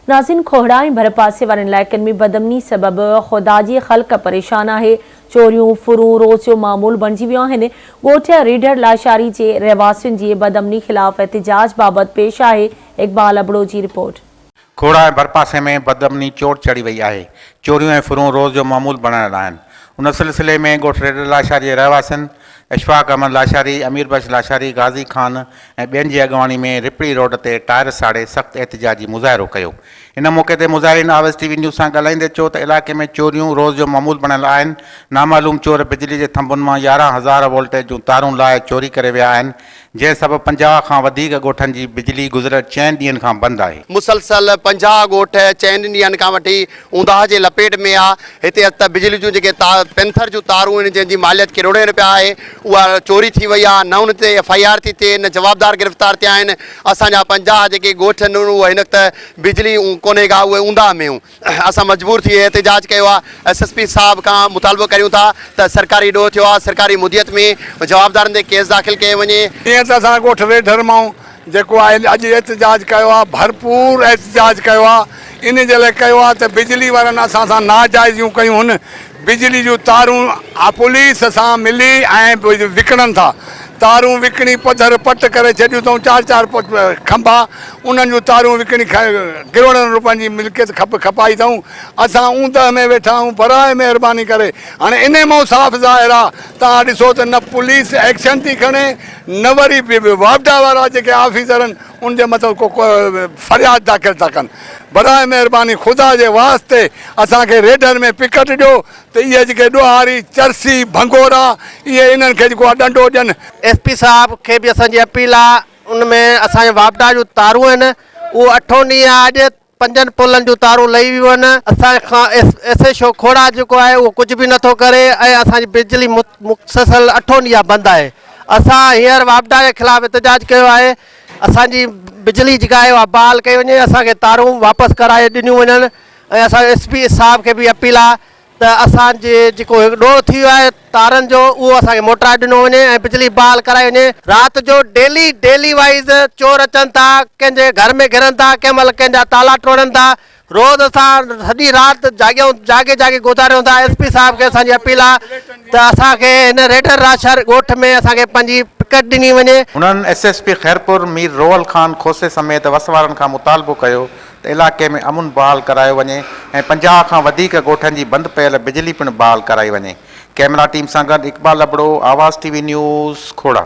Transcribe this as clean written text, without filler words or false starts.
ناظرين کوهڙا ۽ ڀرپاسي وارن علائقن ۾ بدامني سبب خدا جي خلق پريشان آهي، چوريون، ڦرون روز جو معمول بڻجي ويون آهن، ڳوٺ ريڍر لاشاري جي رهواسين جي بدامني خلاف احتجاج بابت پيش آهي اقبال ابڙو جي رپورٽ. کوهڙا ۽ ڀرپاسي ۾ بدامني چوٽ چڙهي وئي آهي، چوريون ۽ ڦرون روز جو معمول بڻيل آهن، ان سلسلي ۾ ڳوٺ ريڍر لاشاري جي رهواسين اشفاق احمد لاشاري، امير بخش لاشاري، غازي خان ۽ ٻين جي اڳواڻي ۾ رپڙي روڊ تي ٽائر ساڙي سخت احتجاجي مظاهرو ڪيو. ان موقعي تي مظاهرين آواز ٽي وي نيوز سان ڳالهائيندي چيو ته علائقي ۾ چوريون روز جو معمول بڻيل آهن، نامعلوم چور بجلي جي ٿنڀن مان 11 هزار وولٽيج جون تارون لاهي چوري ڪري ويا آهن، جنهن سبب 50 کان وڌيڪ ڳوٺن جي بجلي گذريل چئن ڏينهن کان بند آهي. مسلسل 50 ڳوٺ چئن ڏينهن کان وٺي اونداهه جي لپيٽ ۾ آ، هتي اڄ ته بجلي جون جيڪي پينٿر جون تارون آهن جنهن جي ماليت ڪروڙين رپيا آهي اها چوري ٿي وئي آ، نه ان تي ايف I R ٿي ٿئي نه جوابدار گرفتار ٿيا آهن، اسان جا 50 جيڪي ڳوٺ آهن اهي هن وقت بجلي ڪونهي ڪا اهي اونداهه ۾ آهن. اسان مجبور ٿي احتجاج ڪيو آهي، ايس ايس پي صاحب کان مطالبو ڪريون ٿا ته سرڪاري ڏوهه ٿيو آهي، سرڪاري مديت ۾ جوابدارن تي ڪيس داخل ڪيو وڃي. جيئن ته اسان ڳوٺ ريڍر مان جيڪو آهي اڄ احتجاج ڪيو آهي، ڀرپور احتجاج ڪيو آهي، ان جي لاء ڪيو آهي ته بجلي وارن اسان سان ناجائزيون ڪيون هن، بجلي جون تارون پوليس سان ملي ۽ وڪڻن ٿا، تارون وڪڻي پڌر پٽ ڪري ڇڏيون اٿئون، چار چار کنڀا انهن جون تارون وڪڻي ڪروڙن روپين جي ملڪيت کپ کپائي اٿئون، اسان اوندهه ۾ ويٺا آهيون، براء مهرباني ڪري هاڻي انهي مان صاف ظاهر آهي توهان ڏسو ته نه پوليس ايڪشن ٿي کڻي نه وري واپڊا وارا جيڪي آفيسر آهن ان جي مٿان ڪو فرياد داخل ٿا ڪن، براء مهرباني خدا جي واسطي اسان کي ريڍر ۾ پڪٽ ڏيو ته اهي جيڪي ڏوهاري چرسي ڀنگورا اهي انهن کي جيڪو آهي ڏنڊو ڏين. ايس پي صاحب کي به اسان جي اپيل آ ان ۾ اسان جي واپڊا جون تارون آهن اهو اٺون ڏينهن آ اڄ پنجن پولن جون تارون لهي ويون آهن اسان کان ايس ايڇ او کوڙا جيڪو آهي اهو ڪجهه به نٿو ڪري ۽ اسان جي بجلي مسلسل اٺون ڏينهن آ بند آهي اسان هينئر واپڊا جي خلاف احتجاج ڪيو آهي اسان جي بجلي جيڪا آهي اها بحال ڪئي وڃي اسان کي تارون واپس ڪرائي ڏنيون وڃن ۽ اسان جو ايس پي صاحب کي به اپيل آ ته اسان جي جيڪو هڪ ڏوهه ٿي ويو آهي تارن جو اهو اسان کي موٽرائي ڏنو وڃي ۽ بجلي بحال ڪرائي وڃي. رات جو ڊيلي ڊيلي وائيز چور اچن ٿا ڪنهن جي گهر ۾ گهرن ٿا ڪنهن مهل ڪنهن جا تالا ٽوڙن ٿا روز اسان سڄي رات جاڳيون جاڳي جاڳي گذاريون ٿا ايس پي صاحب کي اسان جي اپيل آ ته اسان کي هن ريڍر راشر ڳوٺ ۾ اسان کي پنهنجي پڪٽ ڏني وڃي. هنن S S P Khairpur Mir Rohal Khan Khoso سميت وس وارن کان مطالبو ڪيو ته علائقي ۾ امن بحال ڪرايو وڃي ۽ 50 کان وڌيڪ ڳوٺن جي بند پيل بجلي پڻ بحال ڪرائي وڃي. ڪئميرا ٽيم سان گڏ Iqbal Abro, Awaz T V news, Khora.